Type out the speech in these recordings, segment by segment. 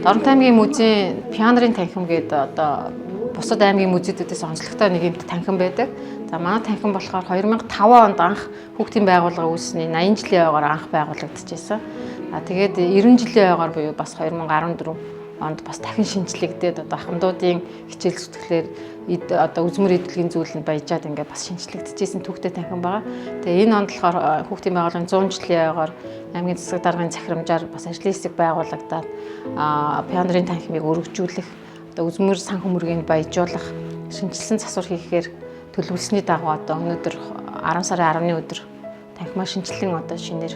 Дорнот аймгийн музейн пионерын танхим гэдэг одоо бусад аймгийн музейдүүдээс онцлогтой нэг юм танхим байдаг. За, манай танхим болохоор 2005 онд анх хүүхдийн байгууллага үүссэний 80 жилийн ойгоор анх байгуулагдчихсан. А тэгээд 90 жилийн ойгоор буюу бас 2014 онд бас дахин шинчлэгдээд, одоо ахмадуудын хичээл зүтгэлээр одоо үзмэр эдлэгийн зүйл нь баяжаад, ингээд бас шинчлэгдэжсэн түүхтэй танхим байгаа. Тэгээ энэ онд болохоор хүүхдийн байгууллагын 100 жилийн ойгоор аймгийн засаг даргын захирамжаар бас ажлын хэсэг байгуулагдаад, пионерын танхимыг өргөжүүлэх, одоо үзмэр сан хөмргийг баяжуулах, шинжилсэн засвар хийхээр төлөвлөсний дагуу одоо өнөөдөр 10 сарын 10-ны өдөр танхимаа шинчлэн одоо шинээр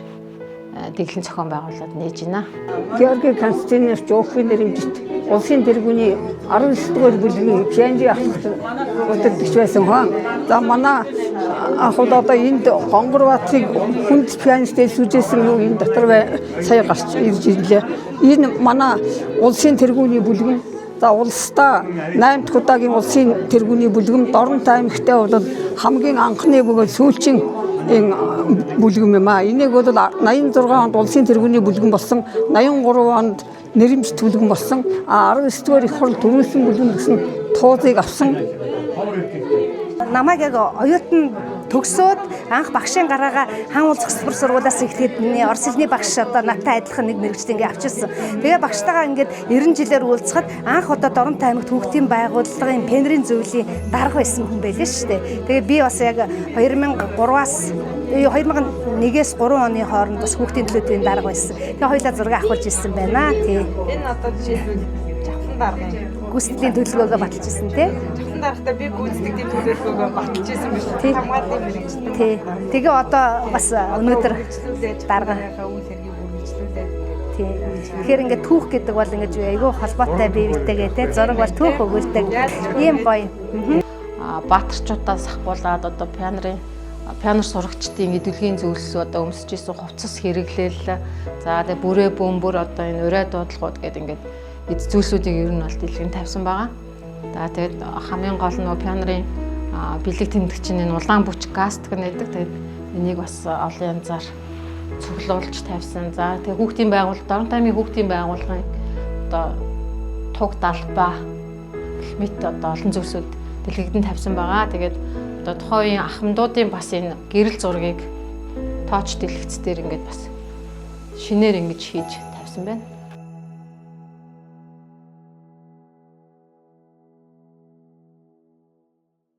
дэглэн зохион байгуулад нээж байна. Георгий Константинович Жуков нэрэмжит улсын тэргүүний 19 дугаар бүлгийн пионерын ахлагч удирдагч байсан хон. За, манай анхуд одоо энд Гонгор Баатрыг хүнд пианист элсүүлжсэн юу энэ дотор сая гарч ирж ирлээ. Энэ манай улсын тэргүүний бүлгэн. За, улсдаа 8 дахь удаагийн улсын тэргүүний бүлгэм Дорнот аймагтай бол хамгийн анхны бөгөөд сүүлчийн энэ бүлгэм юм аа. Энийг бол 86 онд улсын тэргүүний бүлгэн болсон, 83 онд нэрэмжит бүлгэн болсон, 19 дугаар их хурл түрүүлсэн бүлгэн гэсэн туузыг авсан. Намайг яг оюутан төгсөөд анх багшийн гараагаа Хан уул зохицлбор сургуулиас эхлээд миний орос хэлний багш одоо надтай адилхан нэг мэргэжил ингээ авчирсан. Тэгээ багштайгаа ингээд 90 жилээр уулзахад анх одоо Дорнот аймагт хүүхдийн байгууллагын пионерын зөвлөлийн дарга байсан хүн байлээ шүү дээ. Тэгээ би бас яг 2003-аас 2001-ээс 3 оны хооронд бас хүүхдийн төлөөтийн дарга байсан. Тэгээ хоёулаа зураг авахулж ирсэн байна. Тий. Энэ одоо жишээлбэл Жавхлан даргын гүйцэтгэлийн төлөвлөгөөгөө баталж ирсэн, тий. Жавхлан даргатай би гүйцэтгэх тийм төлөвлөгөөгөө баталж ирсэн биш. Хамгааллын мэргэжил. Тий. Тэгээ одоо бас өнөөдөр дарга үйл хэргийг үргэлжлүүлээд. Тий. Тэгэхээр ингээд түүх гэдэг бол ингээд айгүй холбоотой бие биетэйгээ, тий. Зураг бол түүх өгүүлдэг. Ийм гоё. Баатарчуудаас ахгуулаад одоо пионер сурагчдын эдвэлгийн зүйлс, одоо өмсөж исэн хувцас хэрэглээл, за тэгээ бүрээ бөмбөр, одоо энэ урай дуудлагууд гэдэг ингээд эд зүйлсүүдийг ер нь бол дэлгэн тавьсан байгаа. За, тэгээд хамгийн гол нь пионерын бэлэг тэмдэгч нь энэ улаан бүч галстук гэдэг. Тэгээд энийг бас олон янзаар цуглуулж тавьсан. За, тэгээд хүүхдийн байгууллага, Дорнот аймгийн хүүхдийн байгууллагын одоо туг далбаа гэх мэт одоо олон зүйлсүүд дэлгэгдэн тавьсан байгаа. Тэгээд одоо тухайн үеийн ахмадуудын бас энэ гэрэл зургийг тооч дэлгэц дээр ингээд бас шинээр ингэж хийж тавьсан байна.